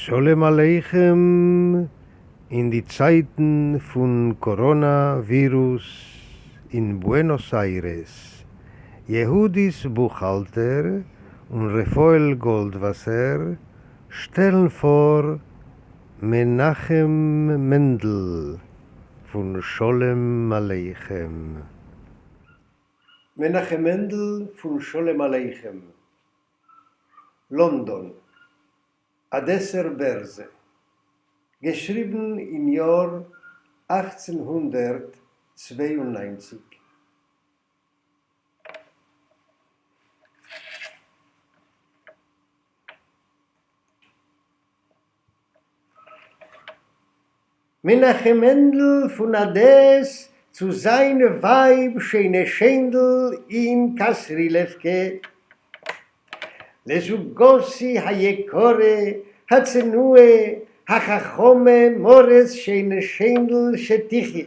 שלום עליכם אין די צייטן פון קאראנא ווירוס אין בוענאס איירעס, יהודית בוכהאלטער און רפאל גאלדוואסער שטעלן פאר מנחם מענדל פון שלום עליכם. מנחם מענדל פון שלום עליכם, לאנדאן, אדעסער בערזע, געשריבן אין יאר 1892. מנחם מענדל פון אדעס צו זיין ווייב שיינע שיינדל אין קאסרילעווקע לזוגתי היקרה הצנועה החכמה מרת שיינע שיינדל שתחי'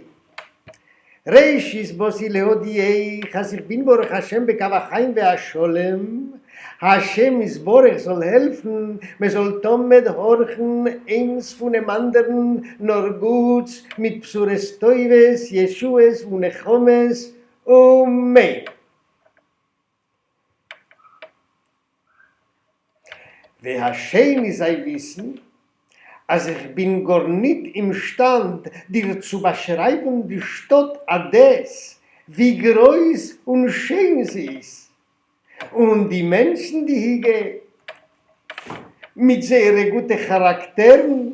ראשית באתי להודיעך אז איך בין ברוך השם בקו החיים והשלום, השם יתברך זאל העלפן מען זאל תמיד הארכן איינס פונעם אנדערן נאר גוטס מיט בשורות טובות ישועות ונחמות, אמן. והשני זיי וויסן אז איך בין גארניט אימשטאנד דיר צו באשרייבן די שטאט אדעס ווי גרויס און שיין זי איז, און די מענטשן די היגע מיט זייערע גוטע כאראקטערן,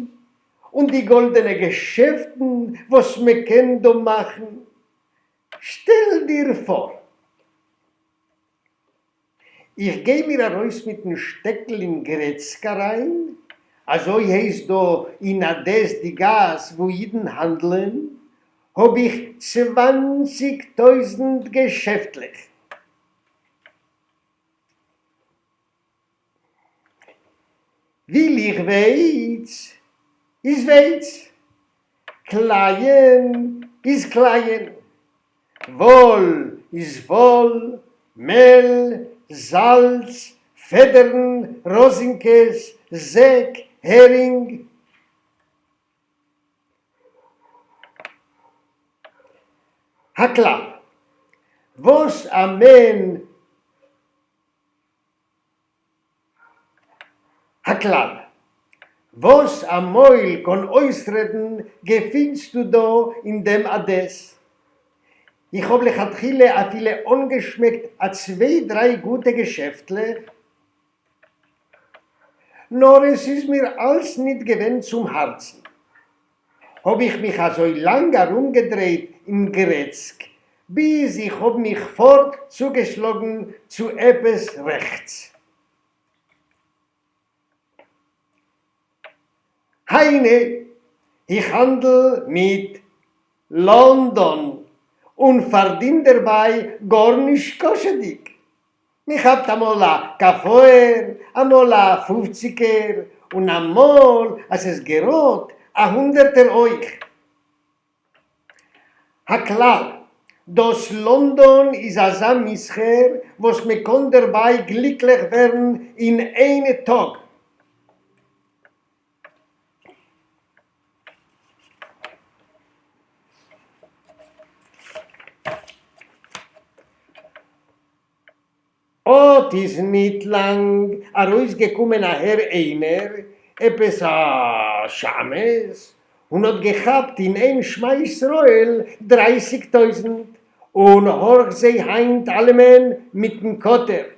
און די גאלדענע געשעפטן וואס מען קען דא מאכן, שטעל דיר פאר איך גיי מיר ארויס מיטן שטעקל אין גרעצק אריין, אזוי הייסט דא אין אדעס די גאס וואו אידן האנדלען, האב איך צוואנציג טויזנט געשעפטלעך. וויל איך ווייץ איז ווייץ, קלייען איז קלייען, וואל איז וואל, מעל, זאלץ, פעדערן, ראזינקעס, זעק, הערינג. הכלל, וואס א מענ. הכלל, וואס א מויל קאן אויסרעדן געפינסטו דא אין דעם אדעס. איך האב לכתחילה אפילו אנגעשמעקט א צוויי דריי גוטע געשעפטלעך, נאר עס איז מיר אלץ ניט געווען צום הארצן. האב איך מיך אזוי לאנג ארומגעדרייט אין גרעצק ביז איך האב מיך פארט צוגעשלאגן צו עפעס רעכטס. היינו, איך האנדל מיט לאנדאן און פארדין דערביי גאר נישקשה'דיג. מ'כאפט אמאל א קאפויער, אמאל א פופציגער, און אמאל אז עס געראט א הונדערטער אויך. הכלל, דאס לאנדאן איז אזא מסחר וואס מ'קען דערביי גליקליך ווערן אין איין טאג. אָט איז ניט לאַנג אַרױסגעקומען אַהער אײנער, עפּעס אַ שמשׂ, און האָט געכאַפּט אין אײן שמע-ישׂראל דרײַסיק טױזנט, און האָרכט זײ הײַנט אַלעמען מיטן קאָטער.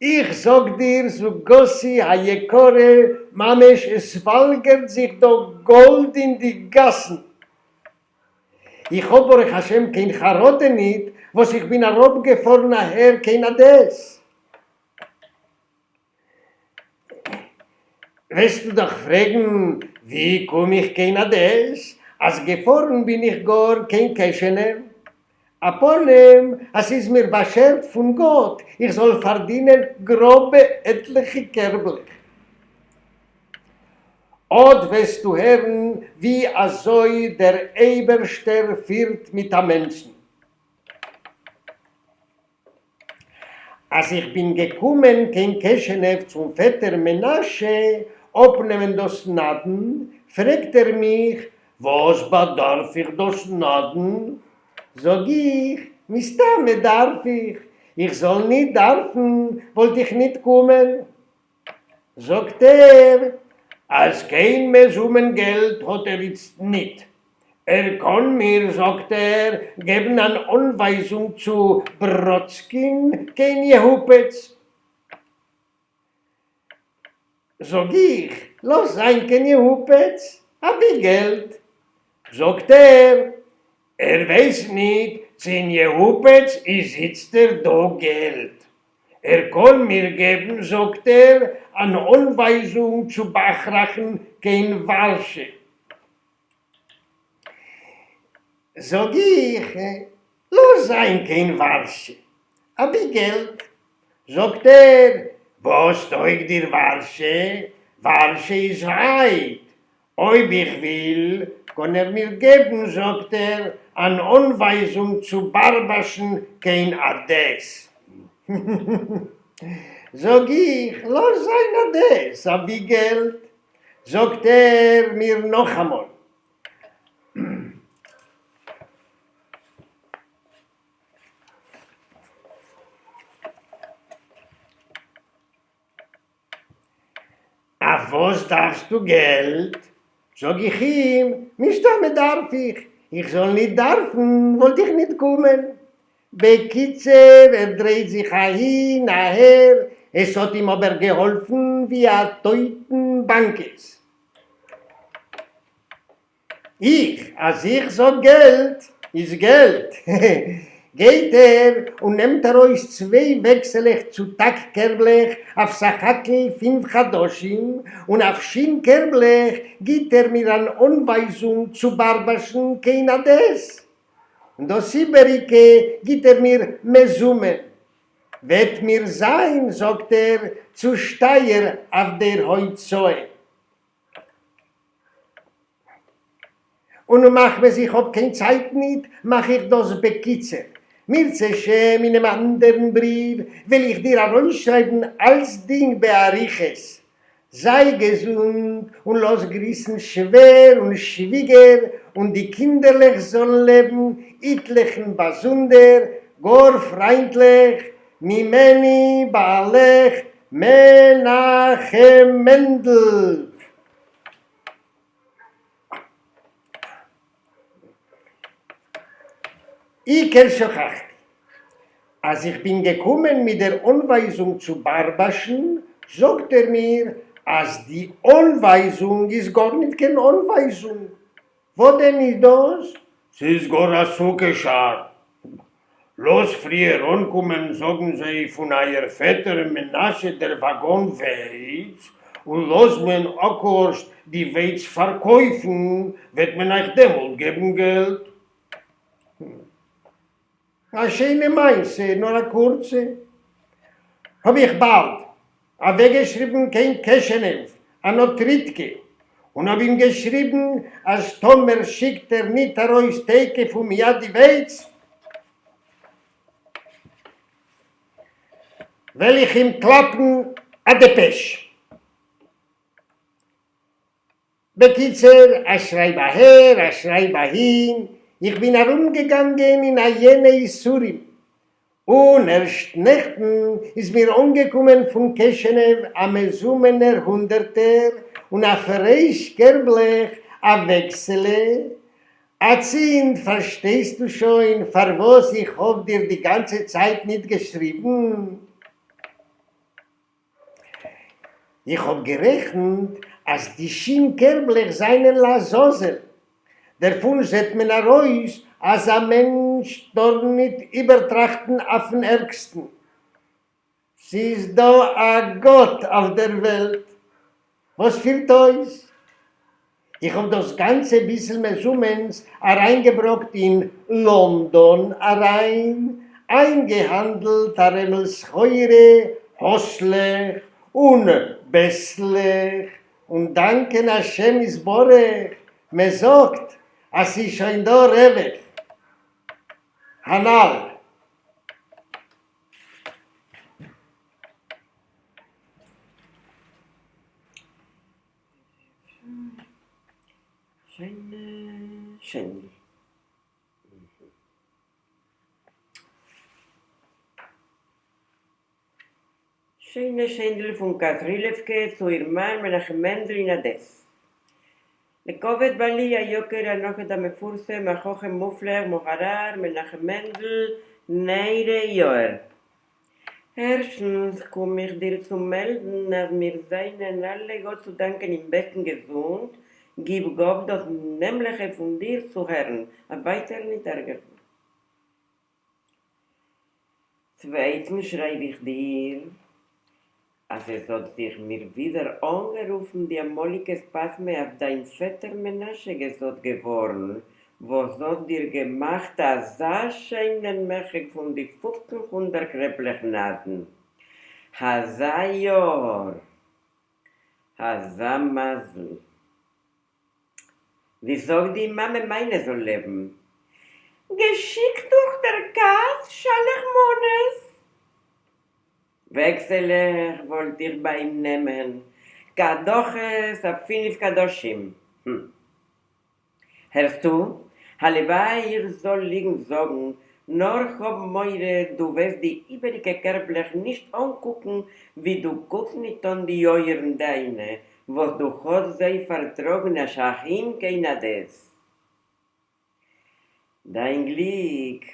איך זאג דיר זוגתי היקרה ממש עס וואלגערט זיך דא גאלד אין די גאסן! איך האב ברוך השם קיין חרטה ניט וואס איך בין אראפגעפארן אהער קיין אדעס. וועסטו דאך פרעגן ווי קום איך קיין אדעס, אז געפארן בין איך גאר קיין קעשענעוו? א פנים אז ס'איז מיר באשערט פון גאט איך זאל פארדינען גראבע עטליכע קערבלעך. אט וועסטו הערן ווי אזוי דער אייבערשטער פירט מיט א מענטשן. אז איך בין געקומען קיין קעשענעוו צום פעטער מנשה אפנעמען דאס נדן, פרעגט ער מיך, וואס באדארף איך דאס נדן? זאג איך, מסתמא דארף איך, איך זאל ניט דארפן וואלט איך ניט קומען. זאגט ער אז קיין מזומן געלט האט ער איצט ניט, ער קאן מיר, זאגט ער, געבן אן אנווייזונג צו בראדסקין קיין יעהופעץ. זאג איך, לאז זיין קיין יעהופעץ, אבי געלט. זאגט ער, ער ווייס ניט צי אין יעהופעץ איז איצטער דא געלט. ער קאָן מיר געבן, זאָגט ער, אַן אָנווײַזונג צו באַכראַכן קיין וואַרשע. זאָג איך, לאָז זײַן קיין וואַרשע, אַבי געלט. זאָגט ער, וואָס טויג דיר וואַרשע? וואַרשע איז ווײַט. אויב איך וויל, קאָן ער מיר געבן, זאָגט ער, אַן אָנווײַזונג צו באַרבאַשן קיין אַדעס. זאָג איך, לאָז זײַן אַדעס, אַבי געלט. זאָגט ער מיר נאָכאַמאָל. אויף וואס דארפסטו געלט? זאג איך אים, מסתמא דארף איך, איך זאל ניט דארפן וואלט איך ניט קומען. בקיצור, ער דרייט זיך אהין אהער, עס האט אים אבער געהאלפן ווי א טויטן באנקעס. איך, אז איך זאג געלט, איז געלט. גייט ער און נעמט ארויס צוויי וועקסעלעך צו טאג קערבלעך אויף סך הכל פינף חדשים, און אויף שין קערבלעך גיט ער מיר אן אנווייזונג צו בארבאשן קיין אדעס, און דאס איבעריגע גיט ער מיר מזומן. וועט מיר זיין, זאגט ער, צושטייער אויף דער הוצאה. און מחמת איך האב קיין צייט ניט, מאך איך דאס בקיצור. מירצעשעם אינעם אנדערן בריוו וועל איך דיר ארויסשרייבן אלצדינג באריכות. זיי געזונט און לאז גריסן שווער און שוויגער און די קינדערלעך זאלן לעבן, איטלעכן באזונדער, גאר פריינטלעך, ממני בעלך מנחם מענדל. עיקר שכחתי. אז איך בין געקומען מיט דער אנווייזונג צו בארבאשן, זאגט ער מיר אז די אנווייזונג איז גארניט קיין אנווייזונג. וואס דען איז דאס? ס'איז גאר א סוכה שאר. לאז פריער אנקומען זאגן זיי פון אייער פעטער מנשה דער וואגאן ווייץ, און לאז מען אקארשט די ווייץ פארקויפן, וועט מען אייך דעמאלט געבן געלט. א שיינע מעשה, נאר א קורצע. האב איך באלד אוועקגעשריבן קיין קעשענעוו א נאטריטקע, און האב אים געשריבן אז טאמער שיקט ער ניט ארויס תיכף ומיד די ווייץ, וועל איך אים קלאפן א דעפעש. בקיצור, א שרייב אהער, א שרייב אהין, איך בין ארומגעגאנגען אין א יענע יסורים, און ערשט נעכטן איז מיר אנגעקומען פון קעשענעוו א מזומענער הונדערטער און אויף ריש קערבלעך א וועקסעלע, אצינד פארשטייסטו שוין פארוואס איך האב דיר די גאנצע צייט ניט געשריבן? איך האב גערעכנט אז די שין קערבלעך זענען לעזאזל, דערפון זעט מען ארויס אז א מענטש טאר ניט איבערטראכטן אויפן ערגסטן. ס'איז דא א גאט אויף דער וועלט וואס פירט אויס. איך האב דאס גאנצע ביסל מזומנס אריינגעבראקט אין לאנדאן אריין, איינגעהאנדלט א רעמל סחורה, האסלעך און בעסלעך, און דאנקען השם יתברך, מען זאגט אז ס'איז שוין דא רווח. הנל. שיינע שיינדל. שיינע שיינדל פון קאסרילעווקע צו איר מאן מנחם מענדל אין אדעס. לכבוד בעלי היקר הנכד המפורסם החכם מופלג מוהר"ר מנחם מענדל נרו יאיר. ערשטנס קום איך דיר צו מעלדן אז מיר זענען אלע גאט צו דאנקען אין בעסטן געזונט, גיב גאט דאס נעמליכע פון דיר צו הערן, אויף ווייטער ניט ערגער. צווייטנס שרייב איך דיר אז עס האט זיך מיר ווידער אנגערופן די אמאליגע ספאזמע אויף דיין פעטער מנשה געזונט געווארן, וואס האט דיר געמאכט אזא שיינעם מרחק פון די 1500 קרעפלעך נדן. אזא יאר! אזא מזל! ווי זאגט די מאמע מיינע זאל לעבן? געשיקט דורך דער קאץ שלח מנות. וועקסעלעך וואלט איך ביי אים נעמען, קדחות אויף פינף קדשים. הערסטו? הלוואי איך זאל ליגן זאגן, נאר כ'האב מורא דו וועסט די איבעריגע קערבלעך נישט אנקוקן ווי דו קוקסט ניט אן די אויערן דיינע, וואס דו האסט זיי פארטראגן אזש אהין קיין אדעס. דיין גליק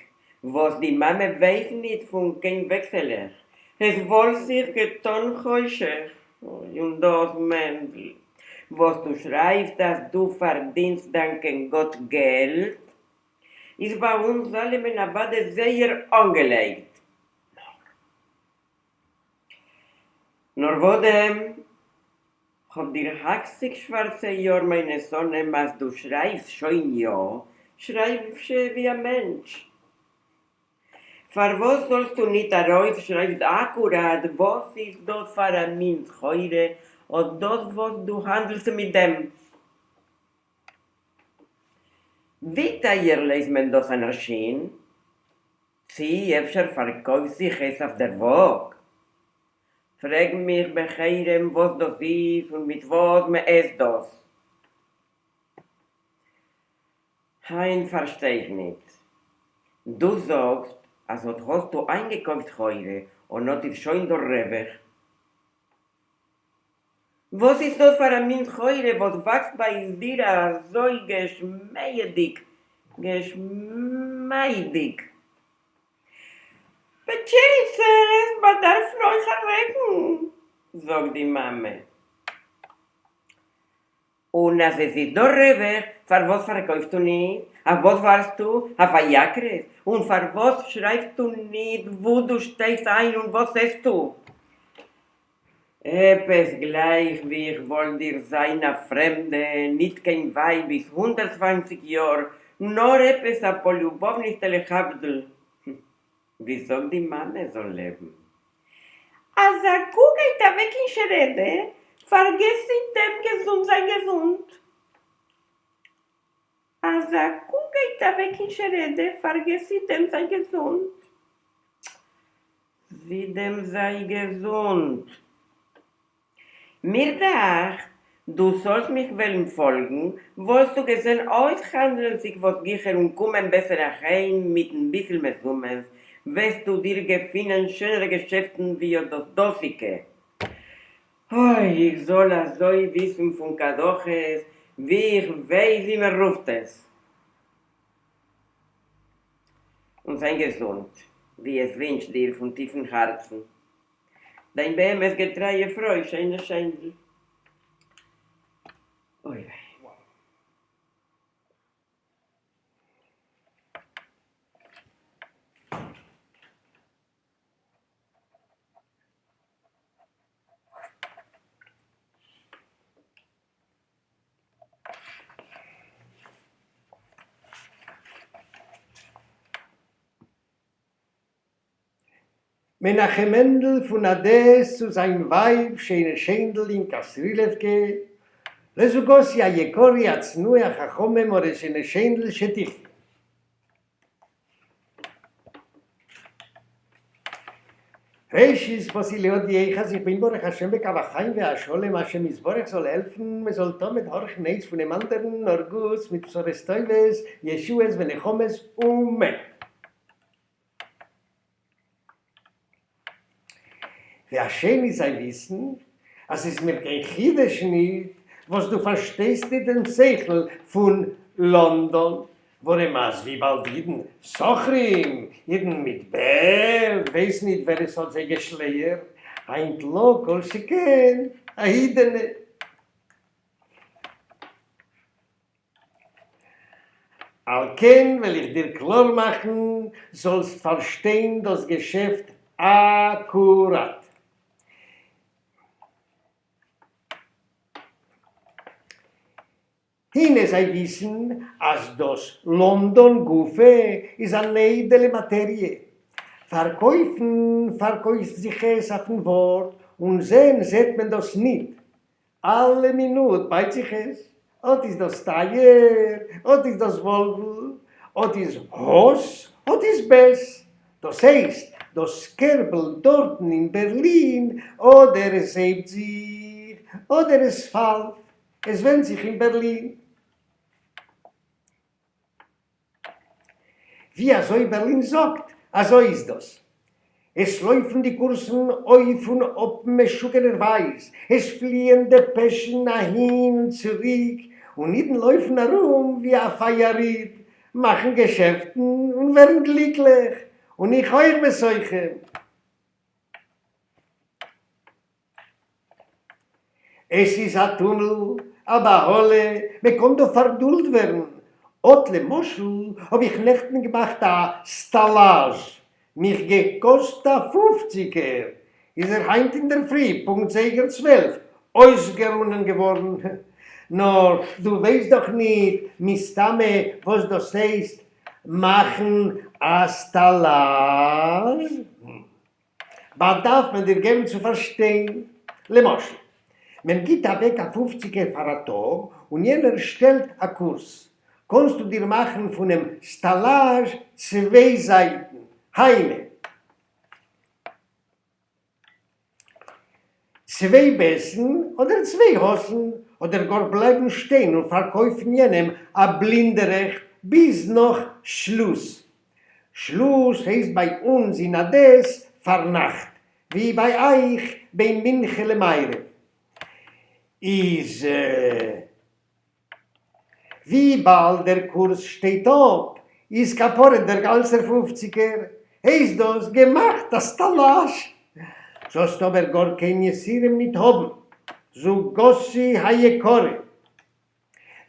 וואס די מאמע ווייסט ניט פון קיין וועקסעלעך, עס וואלט זיך געטאן חושך. אוי, און דאס, מענדל, וואס דו שרייבסט אז דו פארדינסט דאנקען גאט געלט, איז ביי אונז אלעמען אוודאי זייער אנגעלייגט. נאר וואדען, כ'האב דיר האקסיג שווארצע יאר מיינע שונאים אז דו שרייבסט שוין יא, שרייבזשע ווי א מענטש. פארוואס זאלסטו ניט ארויס שרייבסט אקוראט וואס איז דאס פאר א מין סחורה אט דאס וואס דו האנדלסט מיט דעם? ווי טייער לייזט מען דאס אן ארשין? צי אפשר פארקויפט זיך עס אויף דער וואג? פרעג מיך בחרם וואס דאס איז און מיט וואס מען עסט דאס. היינט פארשטיי איך ניט. דו זאגסט אז אט האסטו איינגעקויפט סחורה און אט איז שוין דא רווח. וואס איז דאס פאר א מין סחורה וואס וואקסט ביי דיר אזוי געשמיידיג געשמיידיג? פּעטשעריצעס באַדאַרפֿן אויך אַ רעגן, זאָגט די מאַמע. און אַז עס איז דאָ רווח, פֿאַר וואָס פֿאַרקויפֿסטו ניט? אויף וואָס וואַרטסטו? אויף אַ יקרות? און פֿאַר וואָס שרײַבסטו ניט, וווּ דו שטייסט אײַן און וואָס עסטו? עפּעס גלײַך ווי איך וואָלט דיר זײַן אַ פֿרעמדע, ניט קיין ווײַב ביז 120 יאָר, נאָר עפּעס אַ פּאָליובאָווניצטע להבֿדיל. ווי זאָגט די מאַמע זאָל לעבן? אַז אַ קו גייט אַוועק אין שערעדע, פֿאַרגעסט זי דעם געזונט זײַן געזונט. אַז אַ קו גייט אַוועק אין שערעדע, פֿאַרגעסט זי דעם זײַן געזונט. זי דעם זײַ געזונט. מיר דאַכט, דו זאָלסט מיך וועלן פֿאָלגן, וואָלסטו געזען אויסהאַנדלען זיך וואָס גיכער און קומען בעסער אַהיים מיטן ביסל מזומנס, וועסטו דיר געפֿינען שענערע געשעפֿטן ווי אָט דאָס דאָזיקע. אוי, איך זאָל אַזוי וויסן פֿון קדחות, ווי איך ווייס ווי מע רופֿט עס. און זיי געזונט, ווי עס ווינטשט דיר פון טיפן הארצן דיין באמת געטרייע פרוי שיינע שיינדל. אוי וויי. מנחם מענדל פון אדעס צו זיין ווייב שיינע שיינדל אין קאסרילעווקע, לזוגתי היקרה הצנועה החכמה מרת שיינע שיינדל שתחיה. ראשית באתי להודיעך אז איך בין ברוך השם בקו החיים והשלום השם יתברך זאל העלפן מען זאל תמיד הארכן איינס פונעם אנדערן נאר גוטס מיט בשורות טובות ישועות ונחמות אמן. והשנית זיי וויסן אז ס'איז מיר קיין חידוש ניט וואס דו פארשטייסט ניט דעם שכל פון לאנדאן, ווארום אז וויבאלד אידן סוחרים, אידן מיט בערד, ווייסן ניט ווער עס האט זיי געשלייערט, היינט לא כל שכן א אידענע. על כן וועל איך דיר קלאר מאכן זאלסט פארשטיין דאס געשעפט אקוראט. הנה זיי וויסן אז דאס לאנדאן גופא איז אן איידעלע מאטעריע. פארקויפן פארקויפט זיך עס אויפן ווארט און זען זעט מען דאס ניט. אלע מינוט בייט זיך עס, אט איז דאס טייער, אט איז דאס וואלוול, אט איז האס, אט איז בעס, דאס הייסט, דאס קערבל דארטן אין בערלין, אדער עס הייבט זיך, אדער עס פאלט, עס ווענדט זיך אין בערלין. ווי אזוי בערלין זאגט, אזוי איז דאס. עס לויפן די קורסן אויף און אפ משוגענערווייז, עס פליען דעפעשן אהין און צוריק, און אידן לויפן ארום ווי אויף א יריד, מאכן געשעפטן און ווערן גליקליך, און איך אויך בתוכם. עס איז א טומל, א בהלה, מען קען דא פארדולט ווערן. אט למשל האב איך נעכטן געמאכט א סטעלאזש, מיך געקאסט א פופציגער, איז ער היינט אינדערפרי פונקט זייגער 12 אויסגערונען געווארן. נאר דו ווייסט דאך ניט מסתמא וואס דאס הייסט מאכן א סטעלאזש. באדארף מען דיר געבן צו פארשטיין. למשל, מען גיט אוועק א פופציגער פאר א טאג און יענער שטעלט א קורס, קאנסטו דיר מאכן פונעם סטעלאזש צוויי זייטן, היינו, צוויי בעסן אדער צוויי האסן, אדער גאר בלייבן שטיין און פארקויפן יענעם א בלינדע רעכט ביז נאך שלוס. שלוס הייסט ביי אונז אין אדעס פארנאכט, ווי ביי אייך בין מנחה למעריב איז וויבאלד דער קורס שטייט אפ איז כפרה דער גאנצער פופציגער, הייסט דאס געמאכט א סטעלאזש. זאלסט אבער גאר קיין יסורים ניט האבן, זוגתי היקרה.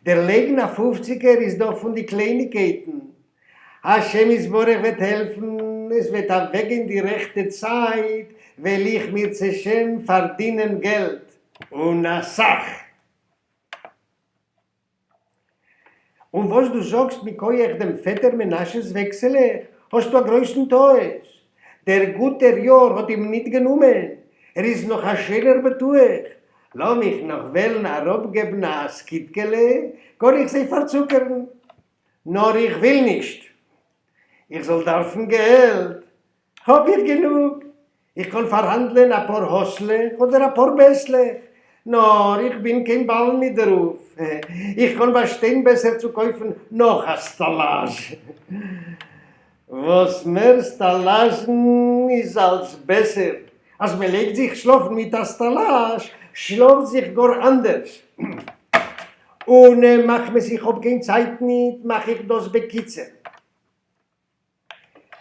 דערלייגן א פופציגער איז דאך פון די קלייניגקייטן. השם יתברך וועט העלפן עס וועט אוועקגיין די רעכטע צייט וועל איך מירצעשעם פארדינען געלט. און אסאך. און וואס דו זאגסט מכח דעם פעטער מנשה'ס וועקסעלעך האסטו א גרויסן טעות. דער גוטער יאר האט אים ניט גענומען, ער איז נאך א שענער בטוח, לאמיך נאך וועלן אראפגעבן א סקידקעלע, קאן איך זיי פארצוקערן. נאר איך וויל נישט איך זאל דארפן געלט, האב איך גענוג, איך קאן פארהאנדלען אפאר האסלעך אדער אפאר בעסלעך, נאר איך בין קיין בעלן ניט דערויף, איך קאן באשטיין בעסער צו קויפן נאך א סטעלאזש. וואס מער סטעלאזשן איז אלץ בעסער, אז מען לייגט זיך שלאפן מיט א סטעלאזש שלאפט זיך גאר אנדערש, און מחמת איך האב קיין צייט ניט מאך איך דאס בקיצור.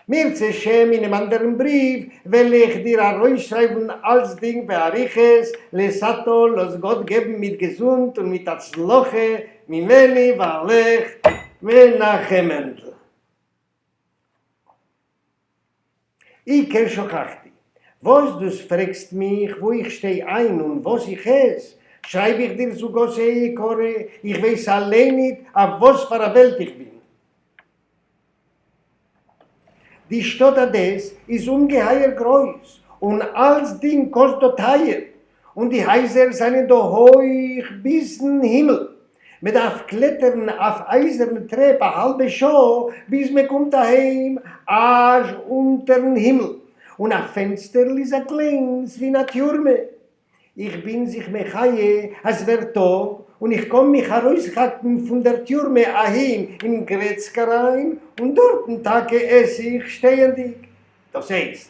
מירצעשעם אינעם אנדערן בריוו וועל איך דיר ארויסשרייבן אלצדינג באריכות, לעת עתה לאז גאט געבן מיט געזונט און מיט הצלחה ממני בעלך מנחם מענדל. עיקר שכחתי. וואס דו פרעגסט מיך וואו איך שטיי איין און וואס איך עס, שרייב איך דיר זוגתי היקרה, איך ווייס אליין ניט אויף וואס פאר א וועלט איך בין. די שטאט אדעס איז אומגעהייער גרויס, און אלצדינג קאסט דא טייער, און די הייזער זענען דא הויך ביזן הימל, מען דארף קלעטערן אויף אייזערנע טרעפ א האלבע שעה ביז מען קומט אהיים אזש אונטערן הימל, און אַ פֿענצטערל איז אַ קליינס, ווי אין אַ טיורמע. איך בין זיך מחיה, אַז ווערט טאָג, און איך קאָן מיך אַרויסכאַפּן פֿון דער טיורמע אַהין אין גרעצק אַרײַן, און דאָרטן טאַקע עס איך שטייענדיק. דאָס הייסט,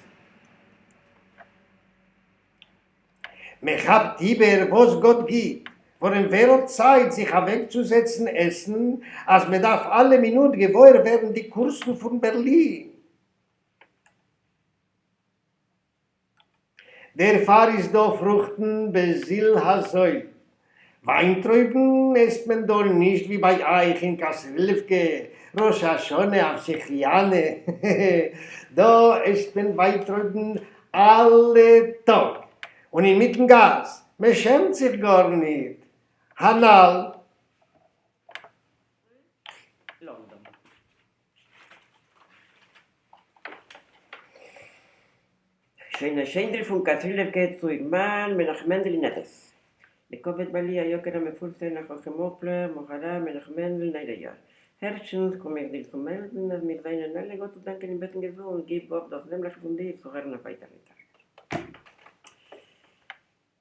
מען כאפט איבער וואס גאט גיט, ווארום ווער האט צייט זיך אוועקצוזעצן עסן, אז מען דארף אלע מינוט געוואויר ווערן די קורסן פון בערלין? דערפאר איז דא פרוכטן בזיל הזול. וויינטרויבן עסט מען דא נישט ווי ביי אייך אין קאסרילעווקע ראש השנה אויף שהחיינו, דא עסט מען וויינטרויבן אלע טאג און אינמיטן גאס, מען שעמט זיך גארניט. הנל. לאנדאן. שיינע שיינדל פון קאסרילעווקע צו איר מאן מנחם מענדל אין אדעס. לכבוד בעלי היקר המפורסם החכם מופלא מוהר"ר מנחם מענדל נרו יאר. ערשטנס קום איך דיר צו מעלדן אז מיר זענען אלע גאט צו דאנקען אין בעסטן געזונט, גיב אפ דאס נעמליכע פון דיר צו הערן אויף ווייטערע טעג.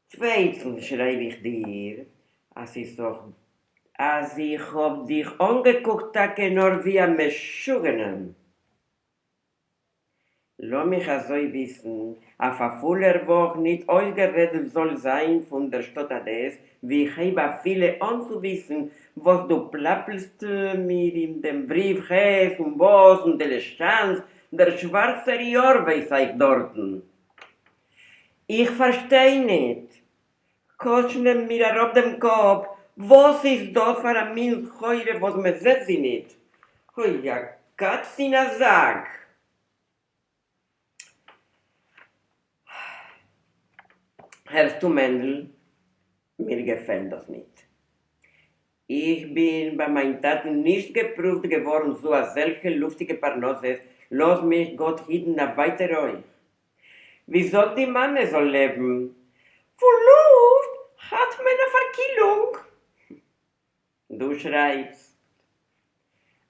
צווייטנס שרייב איך דיר אז אז איך האב דיך אנגעקוקט טאקע נאר ווי א משוגענעם. לאָמיך אַזױ װיסן, אַף אַ פֿולער װאָך ניט אױסגערעדט זאָל זײַן פֿון דער שטאָט אַדעס, װי איך הײב אַפֿילו אָן צו װיסן, װאָס דו פּלאַפּלסט מיר אין דעם בריװ העס און װאָס און דעלעשאַנס, דער שװאַרצער יאָר װײס אײַך דאָרטן. איך פֿאַרשטײ ניט. כאָטש נעם מיר אַראָפּ דעם קאָפּ, װאָס איז דאָס פֿאַר אַ מין סחורה, װאָס מע זעט זי ניט? אױ, אַ קאַץ אין אַ זאַק! הערסטו, מענדל, מיר געפֿעלט דאָס ניט. איך בין בײַ מײַן טאַטן נישט געפּרוּװט געװאָרן צו אַזעלכע לופֿטיקע פּרנסות, לאָז מיך גאָט היטן אַף װײַטער אױך. ווי זאגט די מאמע זאל לעבן, פון לופט האט מען א פארקילונג. דו שרייבסט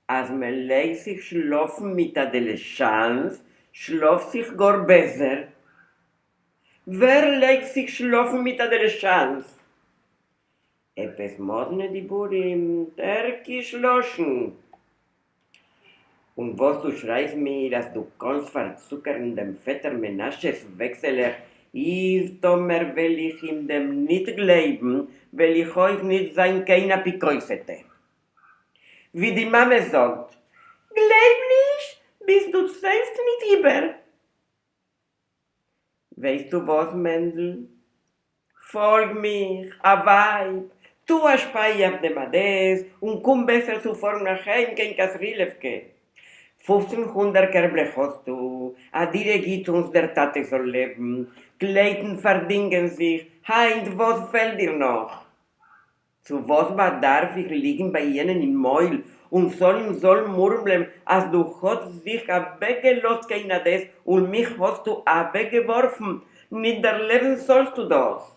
אז מען לייגט זיך שלאפן מיט א דעלעשאנס שלאפט זיך גאר בעסער. ווער לייגט זיך שלאפן מיט א דעלעשאנס? עפעס מאדנע דיבורים, טערקיש לשון. און וואס דו שרייבסט מיר אז דו קאנסט פארצוקערן דעם פעטער מנשה'ס וועקסעלעך איז טאמער וועל איך אין דעם ניט גלייבן וועל איך אויך ניט זיין קיין אפיקורס'טע. ווי די מאמע זאגט, גלייב נישט ביז דו ציילסט ניט איבער. ווייסטו וואס מענדל? פאלג מיך, א ווייב, טו א שפיי אויף דעם אדעס און קום בעסער צו פארן אהיים קיין קאסרילעווקע. 1500 קערבלעך האסטו, א דירה גיט אונז דער טאטע זאל לעבן, קלייטן פארדינגען זיך, היינט וואס פעלט דיר נאך? צו וואס באדארף איך ליגן ביי יענעם אין מויל און זאלן זאל מורמלען אז דו האסט זיך אוועקגעלאזט קיין אדעס און מיך האסטו אוועקגעווארפן, ניט דערלעבן זאלסטו דאס.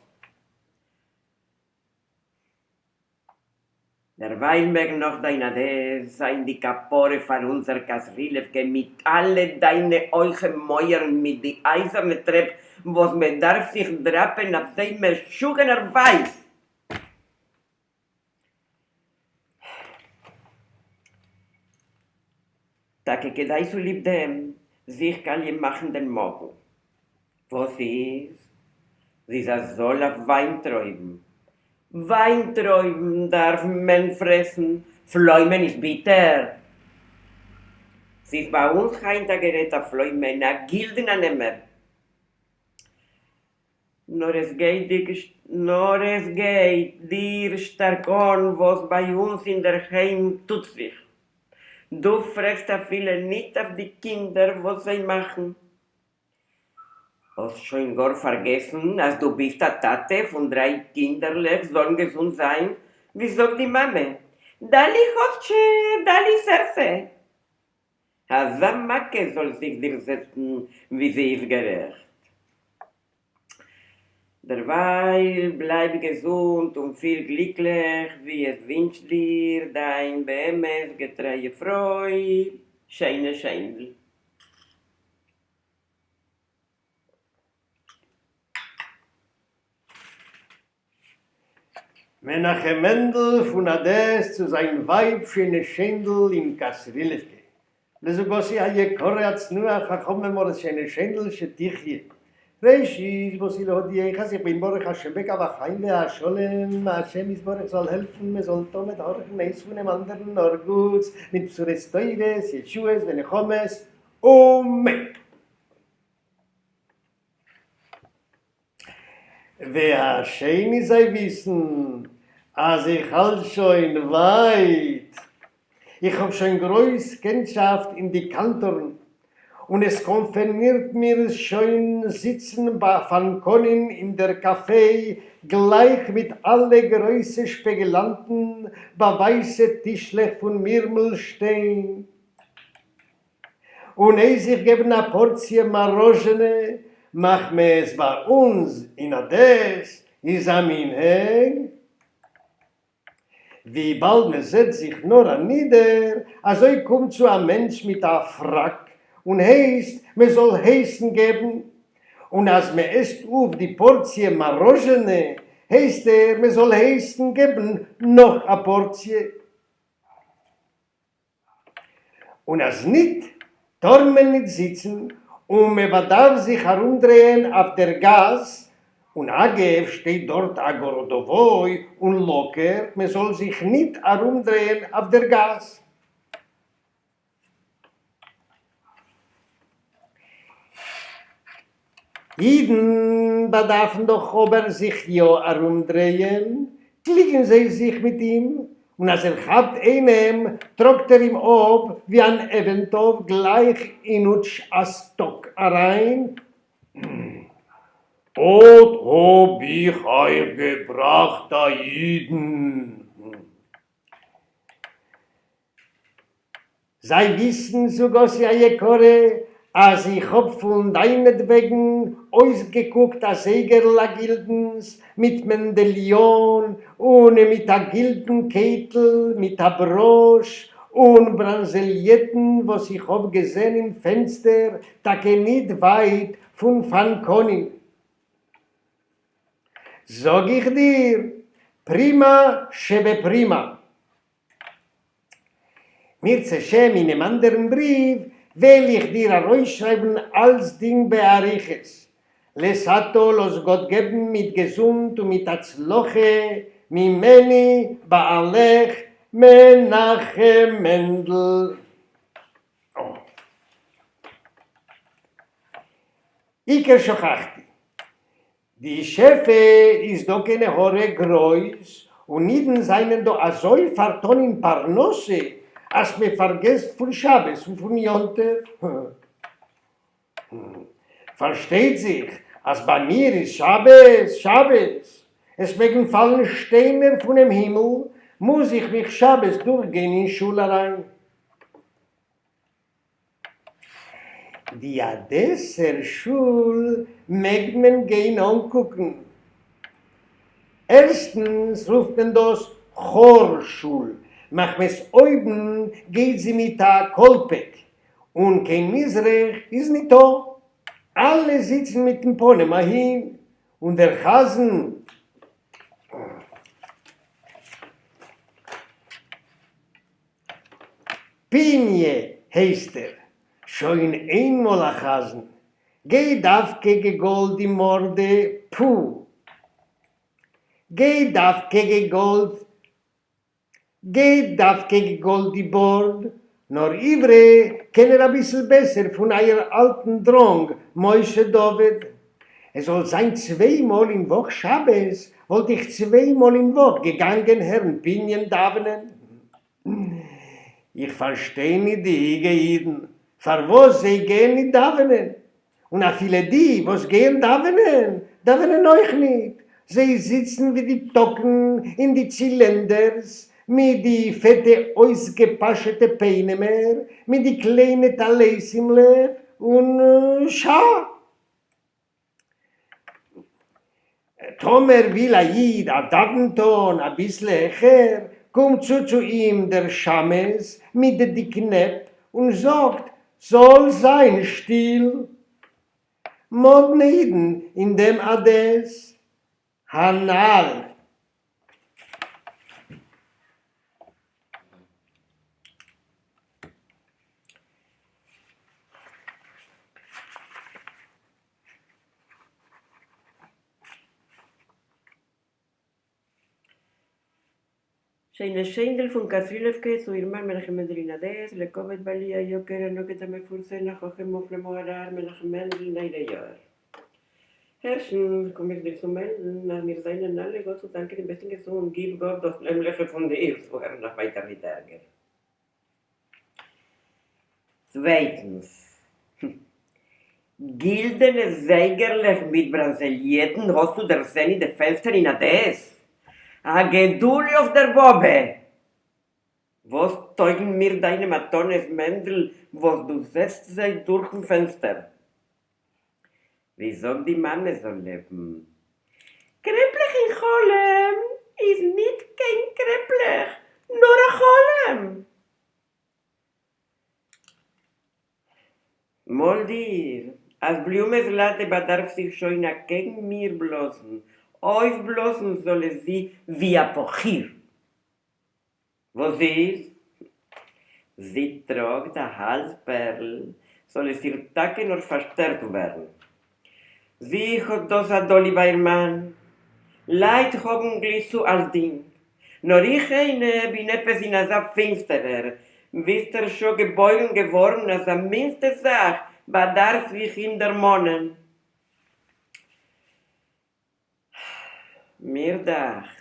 דערווייל מעג נאך דיין אדעס זיין די כפרה פאר אונזער קאסרילעווקע מיט אלע דיינע הויכע מויערן מיט די אייזערנע טרעפ וואס מען דארף זיך דראפען אויף זיי משוגענערווייז. טאקע כדאי צוליב דעם זיך קאליע מאכן דעם מאגן. וואס איז? זי איז א זאל אויף וויינטרויבן. וויינטרויבן דארף מען פרעסן, פלוימען איז ביטער. ס'איז ביי אונז היינט א גערעדט א פלוימען א גילדן אן עמער. נאר עס גייט נאר עס גייט דיר שטארק אן וואס ביי אונז אינדערהיים טוט זיך. דו פרעגסט אפילו ניט אויף די קינדער וואס זיי מאכן. האסט שוין גאר פארגעסן אז דו ביסט א טאטע פון דריי קינדערלעך זאלן געזונט זיין, ווי זאגט די מאמע, דאלי האטשע דאלי סערסע. אזא מכה זאל זיך דיר זעצן ווי זי איז גערעכט. דערווייל בלייב געזונט און פיל גליקליך ווי עס ווינטשט דיר דיין באמת געטרייע פרוי שיינע שיינדל. מנחם מענדל פון אדעס צו זיין ווייב שיינע שיינדל אין קאסרילעווקע, לזוגתי היקרה הצנועה החכמה מרת שיינע שיינדל שתחיה. ראשית באתי להודיעך אז איך בין ברוך השם בקו החיים והשלום, השם יתברך זאל העלפן מען זאל תמיד הארכן איינס פונעם אנדערן נאר גוטס, מיט בשורות טובות, ישועות ונחמות, אמן. והשנית זיי וויסן אז איך האלט שוין ווייט, איך האב שוין גרויס קענטשאפט אין די קאנטארן, און עס קאנפענירט מיר שוין זיצן ביי פאנקאנין אין דער קאפעי גלייך מיט אלע גרויסע שפעגעלאנטן ביי ווייסע טישלעך פון מירמלשטיין. און הייס זיך געבן א פארציע מאראזשענע, מחמת ביי אונז אין אדעס איז א מנהג, וויבאלד מען זעצט זיך נאר אנידער, אזוי קומט צו א מענטש מיט א פראק און הייסט מען זאל הייסן געבן, און אז מען עסט אויף די פארציע מאראזשענע, הייסט ער מען זאל הייסן געבן נאך א פארציע. און אַז ניט, טאָר מען ניט זיצן, און מע באַדאַרף זיך אַרומדרײען אַף דער גאַס, און אַגבֿ שטײט דאָרט אַ גאָראָדאָװאָי און לאָקערט, מע זאָל זיך ניט אַרומדרײען אַף דער גאַס. אידן באדארפן דאך אבער זיך יא ארומדרייען, קליגן זיי זיך מיט אים, און אז ער כאפט איינעם טראגט ער אים אפ ווי אן אבן טוב גלייך אין אוטשאסטאק אריין. אט האב איך אייך געבראכט א אידן. זיי וויסן, זוגתי היקרה, אז איך האב פון דיינעטוועגן אויסגעקוקט א זייגערל א גילדנס מיט מענדעליאן און מיט א גילדן קעטל מיט א בראש און בראנזעליעטן וואס איך האב געזען אין פענסטער טאקע ניט ווייט פון פאנקאנין. זאג איך דיר, פרימא שבפרימא. מירצעשעם אינעם אנדערן בריוו וועל איך דיר ארויסשרייבן אלצדינג באריכות, לעת עתה לאז גאט געבן מיט געזונט און מיט הצלחה, ממני בעלך מנחם מענדל. עיקר שכחתי. די שפע איז דא קיין עין הרע גרויס, און אידן זענען דא אזוי פארטאן אין פרנסה אז מען פארגעסט פון שבת און פון יום טוב. פארשטייט זיך אז ביי מיר איז שבת שבת, עס מעגן פאלן שטיינער פונעם הימל, מוז איך מיך שבת דורכגיין אין שול אריין. די אדעסער שול מעג מען גיין אנקוקן. ערשטנס רופט מען דאס כאר שול מחמת אויבן גייט זי מיט א קאלפעק און קיין מזרח איז ניטא, אלע זיצן מיטן פנים אהין און דער חזן פּיניע הײסט ער, שױן אײנמאָל אַ חזן, גײ דװקא געגאָלט די מאָרדע, פֿו! גײ דװקא געגאָלט, גײ דװקא געגאָלט די באָרד, נאָר עבֿרי קען ער אַ ביסל בעסער פֿון אײַער אַלטן דראָנג משה-דוד. עס זאָל זײַן צװײ מאָל אין װאָך שבת, װאָלט איך צװײ מאָל אין װאָך געגאַנגען הערן פּיניען דאַװנען. איך פארשטיי ניט די היגע אידן פארוואס זיי גייען ניט דאווענען, און אפילו די וואס גייען דאווענען, דאווענען אויך ניט, זיי זיצן ווי די טאקן אין די צילענדערס, מיט די פעטע אויסגעפאשעטע פענעמער, מיט די קליינע טליתימלעך, און שאַ! טאמער וויל א איד א דאווען טאן אביסל העכער, קומט צו צו אים דער שמש מיט די קנעפ און זאגט זאל זיין שטיל. מאדנע אידן אין דעם אדעס הנל. שיינע שיינדל פון כתרילעווקע צו איר מאן מנחם מענדל אין אדעס, לכבוד בעלי היקר הנגיד המפורסם החכם מופלא מוהר"ר מנחם מענדל נרו יאיר. ערשטנס קום איך דיר צו מעלדן אז מיר זענען אלע גאט צו דאנקען אין בעסטן געזונט, גיב גאט דאס נעמליכע פון דיר צו הערן נאך ווייטער ניט ערגער. צווייטנס, גילדענע זייגערלעך מיט בראנזעליעטן האסטו דערזען אין די פענסטער אין אדעס? א גדולה אויף דער באבע! וואס טויגן מיר דיינע מתנות, מענדל, וואס דו זעסט זיי דורכן פענסטער? ווי זאגט די מאמע זאל לעבן, קרעפלעך אין חלום איז ניט קיין קרעפלעך, נאר א חלום! מאָל דיר, אַז בלומע-זלאַטע באַדאַרף זיך שױן אַקעגן מיר בלאָזן, אױפֿבלאָזן זאָל עס זי װי אַ פּאָכיר! װאָס איז? זי טראָגט אַ האַלדז-פּערל, זאָל עס איר טאַקע נאָר פֿאַרשטערט װערן. זי האָט דאָס אַ דאָלי בײַ איר מאַן. לײַט האָבן גליסט צו אַלצדינג, נאָר איך אײנע בין עפּעס אין אַזאַ פֿינצטערער, װיסטער שעה געבױרן געװאָרן, אַז אַ מינדסטע זאַך באַדאַרף זיך אים דערמאָנען. מיר דאַכט,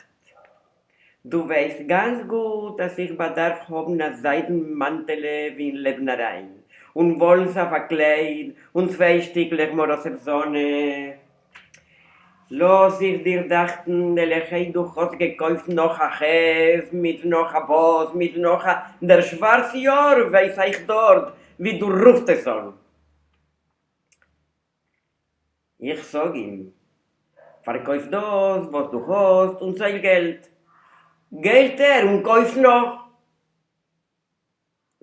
דו װײסט גאַנץ גוט, אַז איך באַדאַרף האָבן אַ זײַדן מאַנטעלע װי אין לעבן אַרײַן, און װאָלנס אַף אַ קלײד, און צװײ שטיקלעך מאָראָסעװ-זאָנע. לאז זיך דיר דאכטן, עלעהיי דו האסט געקויפט נאך א ח' מיט נאך א בית מיט נאך א דער שווארץ יאר ווייס איך דארט ווי דו רופסט עס אן. איך זאג אים, פארקויף דאס וואס דו האסט און צייל געלט. געלט ער און קויפט נאך.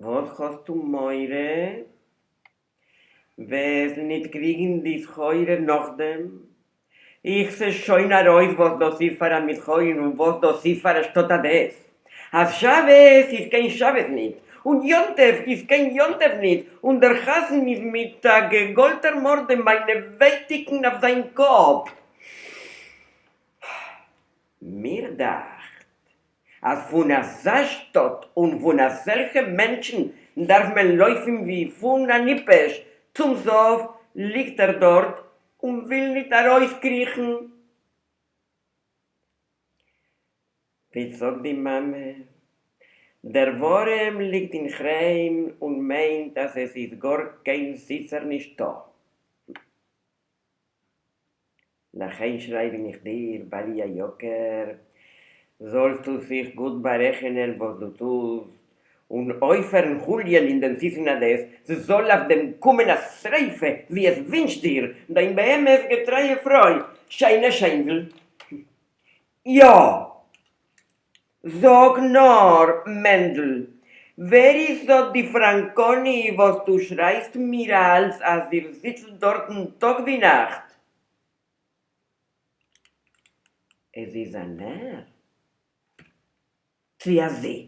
וואס האסטו מורא? וועסט ניט קריגן די סחורה נאכדעם? איך זע שוין ארויס וואס דאס איז פאר א מסחרין און וואס דאס איז פאר א שטאט אדעס. אז שבת איז קיין שבת ניט, און יום טוב איז קיין יום טוב ניט, און דער חזן איז מיט א געגאלטער מארדע מיינע ווייטיקן אויף זיין קאפ. מיר דאכט אז פון אזא שטאט און פון אזעלכע מענטשן דארף מען לויפן ווי פון א ניפעש, צום סוף ליגט ער דארט און וויל ניט ארויסקריכן. ווי זאגט די מאמע, דער ווארעם ליגט אין כרעם און מיינט אז עס איז גאר קיין זיצער נישטא. לכן שרייב איך דיר, בעלי היקר, זאלסטו זיך גוט בארעכענען וואס דו טוסט, און אויפהערן הוליען אין דעם זיסן אדעס, ס'זאל אויף דעם קומען א שריפה ווי עס ווינטשט דיר דיין באמת געטרייע פרוי שיינע שיינדל. יא! זאג נאר, מענדל, ווער איז אט די פראנקאני וואס דו שרייסט מיר אלץ אז איר זיצט דארטן טאג ווי נאכט? עס איז אן ער צי א זי?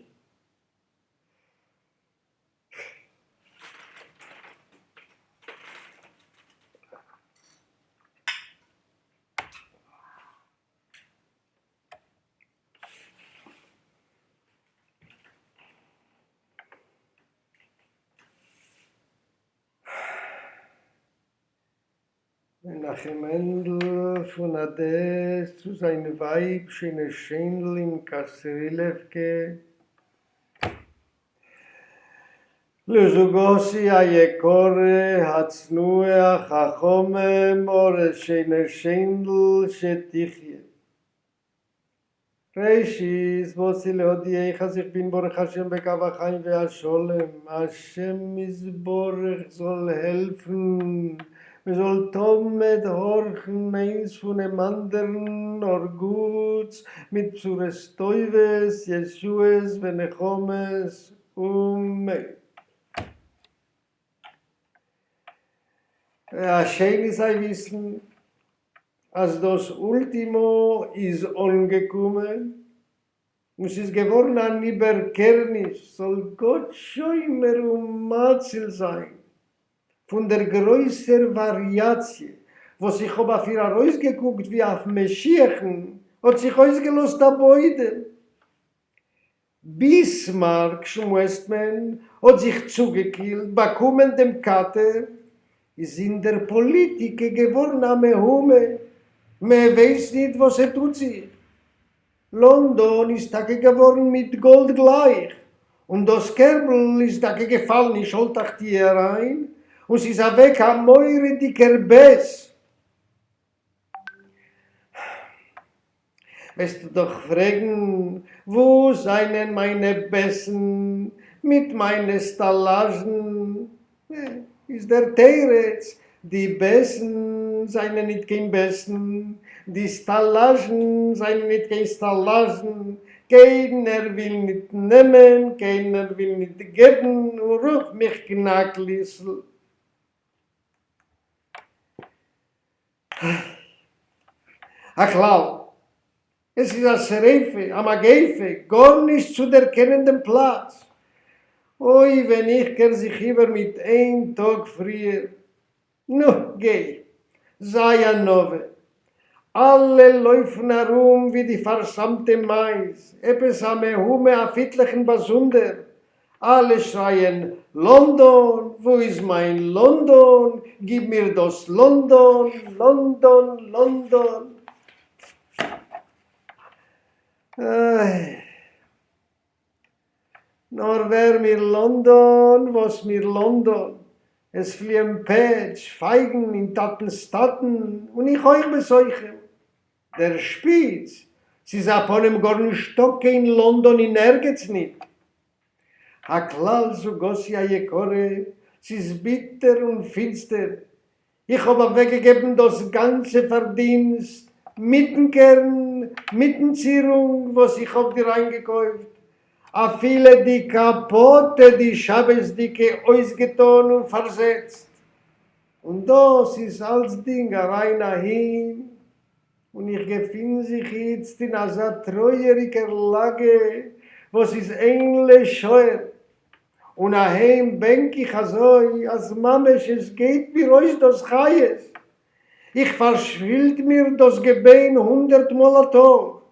מנחם מענדל פון אדעס צו זיין ווייב שיינע שיינדל אין קאסרילעווקע. לזוגתי היקרה הצנועה החכמה מרת שיינע שיינדל שתחיה. ראשית באתי להודיעך אז איך בין ברוך השם בקו החיים והשלום, השם יתברך זאל העלפן מען זאל תמיד הארכן איינס פונעם אנדערן נאר גוטס, מיט בשורות טובות, ישועות ונחמות, אמן. והשנית זיי וויסן אז דאס אולטימא איז אנגעקומען און ס'איז געווארן אן איבערקערניש, זאל גאט שומר ומציל זיין פון דער גרויסער וואריאציע וואס איך האב אויף איר ארויסגעקוקט ווי אויף משיח'ן, האט זיך אויסגעלאזט א בוידעם. ביסמארק, שמועסט מען, האט זיך צוגעקילט, באקומען דעם קאטער, איז אין דער פאליטיקע געווארן א מהומה, מע ווייסט ניט וואס סע טוט זיך. לאנדאן איז טאקע געווארן מיט גאלד גלייך, און דאס קערבל איז טאקע געפאלן אין שאול תחתיה אריין, און ס'איז אוועק א מורא'דיגער בעס. וועסטו דאך פרעגן, וואו זענען מיינע בעסן מיט מיינע סטעלאזשן? איז דער תירוץ, די בעסן זענען ניט קיין בעסן, די סטעלאזשן זענען ניט קיין סטעלאזשן, קיינער וויל ניט נעמען, קיינער וויל ניט געבן, און רוף מיך קנאקליסל. הכלל, עס איז א שריפה, א מגיפה, גארנישט צו דערקענען דעם פלאץ. אוי ווען איך קער זיך איבער מיט איין טאג פריער. נו, גיי, זיי א נביא. אלע לויפן ארום ווי די פארסאמטע מייז, עפעס א מהומה אויף איטליכן באזונדער, אלע שרייען לאנדאן, וואו איז מיין לאנדאן, גיב מיר דאס לאנדאן, לאנדאן, לאנדאן. איי. נאר ווער מיר לאנדאן, וואס מיר לאנדאן, עס פליען פעטש, פייגן אין טאטנ'ס טאטן, און איך אויך בתוכם. דער שפיץ, ס'איז א פנים גארנישטא קיין לאנדאן אין ערגעץ ניט. הכלל זוגתי היקרה, ס'איז ביטער און פינסטער, איך האב אוועקגעגעבן דאס גאנצע פארדינסט מיטן קערן, מיטן צירונג וואס איך האב דיר איינגעקויפט, אפילו די קאפאטע די שבת'דיגע אויסגעטאן און פארזעצט, און דאס איז אלצדינג אריין אהין, און איך געפין זיך איצט אין אזא טרויעריגער לאגע וואס איז אין לשער, און אהיים בענק איך אזוי אז ממש עס גייט מיר אויס דאס חיות, איך פארשפילט מיר דאס געביין הונדערט מאל א טאג.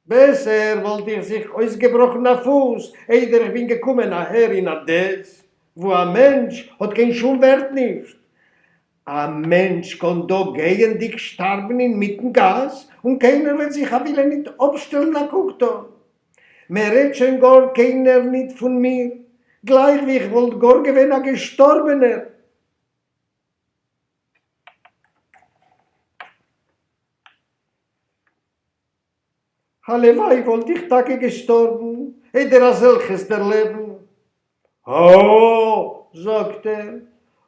בעסער וואלט איך זיך אויסגעבראכן א פוס איידער איך בין געקומען אהער אין אדעס וואו א מענטש האט קיין שום ווערט נישט. א מענטש קען דא גייענדיג שטארבן אינמיטן גאס און קיינער וועט זיך אפילו ניט אפשטעלן א קוק טאן. מען רעדט שוין גאר קיינער ניט פון מיר, גלייך ווי איך וואלט גאר געווען א געשטארבענער. הלוואי וואלט איך טאקע געשטארבן איידער אזעלכעס דערלעבן. הא? זאגט ער,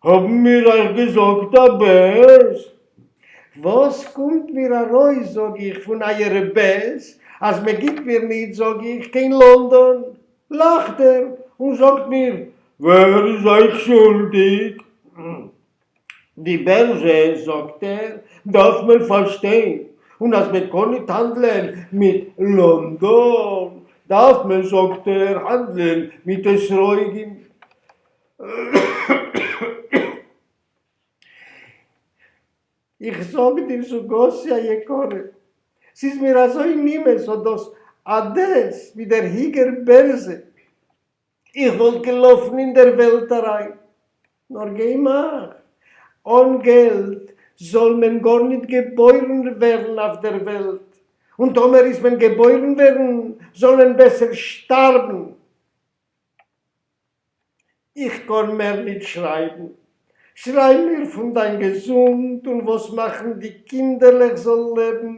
האבן מיר אייך געזאגט א בעס? וואס קומט מיר ארויס, זאג איך, פון אייערע בעס, אז מען גיט מיר ניט, זאג איך, קיין לאנדאן? לאכט ער און זאגט מיר, ווער איז אייך שולדיג? די בערזע, זאגט ער, דארף מען פארשטיין, און אז מען קען ניט האנדלען מיט לאנדאן, דארף מען, זאגט ער, האנדלען מיט אתרוגים. איך זאג דיר, זוגתי היקרה, ס'איז מיר אזוי נימאס אט דאס אדעס מיט דער היגער בערזע. איך וואלט געלאפן אין דער וועלט אריין, נאר גיי מאך, אן געלט זאל מען גארניט געבוירן ווערן אויף דער וועלט, און טאמער איז מען געבוירן ווערן, זאל מען בעסער שטארבן. איך קאן מער ניט שרייבן. שרייב מיר פון דיין געזונט און וואס מאכן די קינדערלעך זאלן לעבן,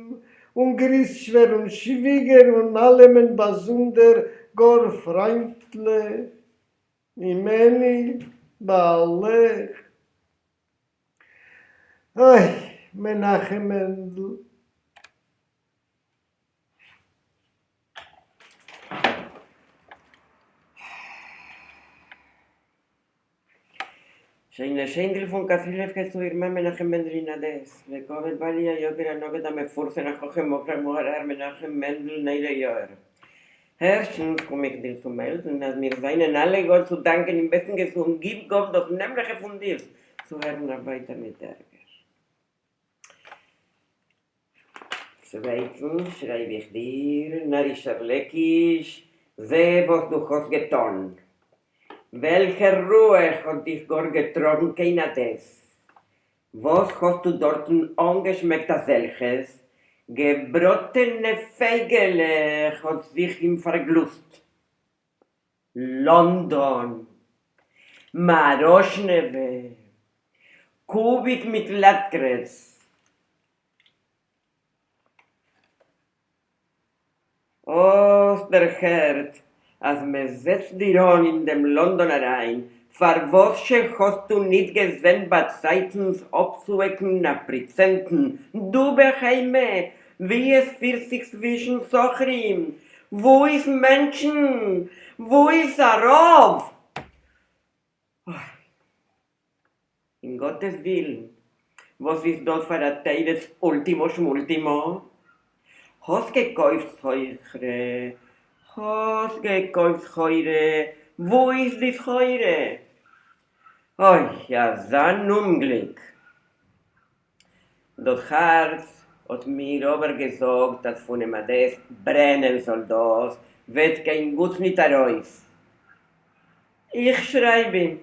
און גריס שווער און שוויגער און אלעמען באזונדער גאר פריינטליך ממני בעלך. אוי מנחם מענדל. שיינע שיינדל פון כתרילעווקע צו איר מאן מנחם מענדל אין אדעס, לכבוד בעלי היקר הנגיד המפורסם החכם מוחלט מוהר"ר מנחם מענדל נרו יאיר. ערשטנס קום איך דיר צו מעלדן אז מיר זענען אלע גאט צו דאנקען אין בעסטן געזונט, גיב גאט דאס נעמליכע פון דיר צו הערן אויף ווייטער ניט ערגער. צווייטנס שרייב איך דיר, נארישער לעקיש, זע וואס דו האסט געטאן! וועלכער רוח האט דיך גאר געטראגן קיין אדעס? וואס האסטו דארטן אנגעשמעקט אזעלכעס? געבראטענע פייגעלעך האט זיך אים פארגלוסט. לאנדאן, מאראזשנעווע, קוביק מיט לאטקעס. האסט דערהערט אז מען זעצט דיר אן אין דעם לאנדאן אריין, פארוואסזשע האסטו ניט געזען באצייטנס אפצוהעקן אויף פראצענטן, דו בהמה, ווי עס פירט זיך צווישן סוחרים, וואו איז מענטשן, וואו איז א רב? אוי, אין גאטעס ווילן, וואס איז דאס פאר א תירוץ אולטימא שמולטימא? האסט געקויפט סחורה, האסט געקויפט סחורה, וואו איז די סחורה? אוי, אזאן אומגליק! דאס הארץ האט מיר אבער געזאגט אז פונעם אדעס ברענען זאל דאס, וועט קיין גוטס ניט ארויס. איך שרייב אים.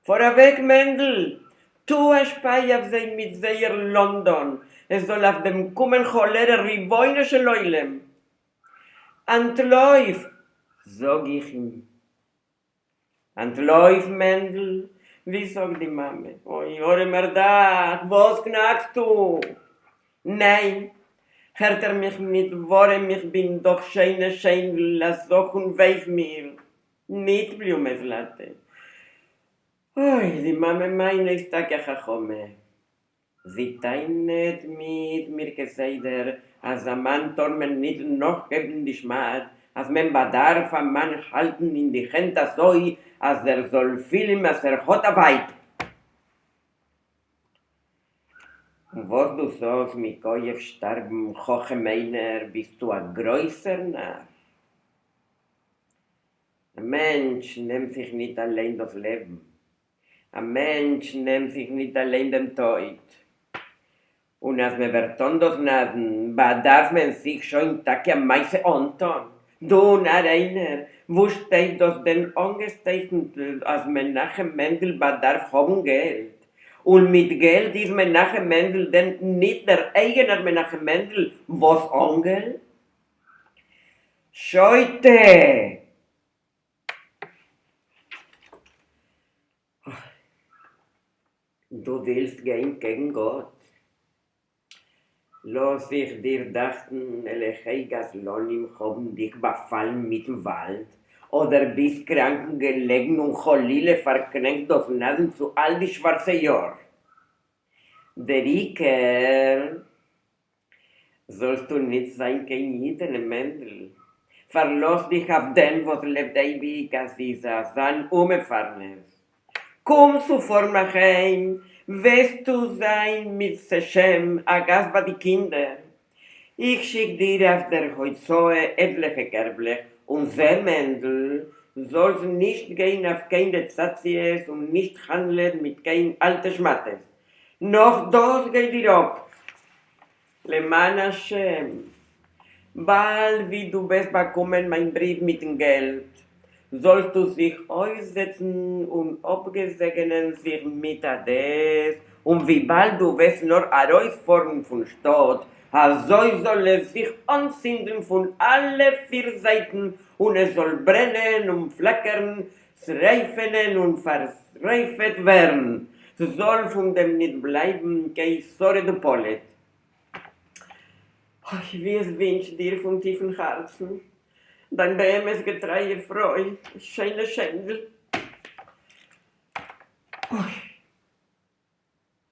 פאר אוועק מענדל! טו א שפיי אויף זיי מיט זייער לאנדאן, עס זאל אויף דעם קומען כאלערע רבונו של עולם! אנטלויף! זאג איך אים. אנטלויף מענדל! ווי זאגט די מאמע? אוי ארעמער דאך, וואס קנאקסטו? ניין, הערט ער מיך ניט, ווארעם איך בין דאך שיינע שיינדל, א זאך און וויי איז מיר, ניט בליומע זלאטע. אוי, די מאמע מיינע איז טאקע א חכמה. זי טענה'ט מיט מיר כסדר אז א מאן טאר מען ניט נאכגעבן די שמד, אז מען באדארף א מאן האלטן אין די הענט אזוי אז ער זאל פילן אז ער האט א ווייב. און וואס דו זאגסט מכח שטארבן חכם איינער ביסטו א גרויסער נאר. א מענטש נעמט זיך ניט אליין דאס לעבן, א מענטש נעמט זיך ניט אליין דעם טויט. און אז מען ווערט אן דאס נדן, באדארף מען זיך שוין טאקע א מעשה אנטאן. דו נאר איינער, וואו שטייט דאס דען אנגעצייכנט אז מנחם מענדל באדארף האבן געלט? און מיט געלט איז מנחם מענדל דען ניט דער אייגענער מנחם מענדל וואס אן געלט? שוטה! דו ווילסט גיין קעגן גאט? לאז זיך דיר דאכטן אלהי גזלנים האבן דיך באפאלן מיטן וואלד, אדער ביסט קראנק געלעגן און חלילה פארקרענקט דאס נדן צו אל די שווארצע יאר. דער עיקר זאלסטו ניט זיין קיין אידענע, מענדל. פארלאז דיך אויף דעם וואס לעבט אייביג אז ס'איז אזאן אומעפארנעס. קום צו פארן אהיים, וועסטו זיין מירצעשעם א גאסט ביי די קינדער. איך שיק דיר אויף דער הוצאה עטליכע קערבלעך, און זע מענדל, זאלסט נישט גיין אויף קיין רעצאציעס און נישט האנדלען מיט קיין אלטע שמאטעס. נאך דאס גיי דיר אפ. למען השם, באלד ווי דו וועסט באקומען מיין בריוו מיטן געלט, זאלסטו זיך אויפזעצן און אפגעזעגענען זיך מיט אדעס, און וויבאלד דו וועסט נאר ארויספארן פון שטאט, אזוי זאל עס זיך אנצינדן פון אלע פיר זייטן און עס זאל ברענען און פלאקערן, שרפה'נען און פארשרפה'ט ווערן, ס'זאל פון דעם ניט בלייבן קיין שריד ופליט. אוי, ווי עס ווינטשט דיר פון טיפן הארצן, דיין באמת געטרייע פרוי, שיינע שיינדל. אוי.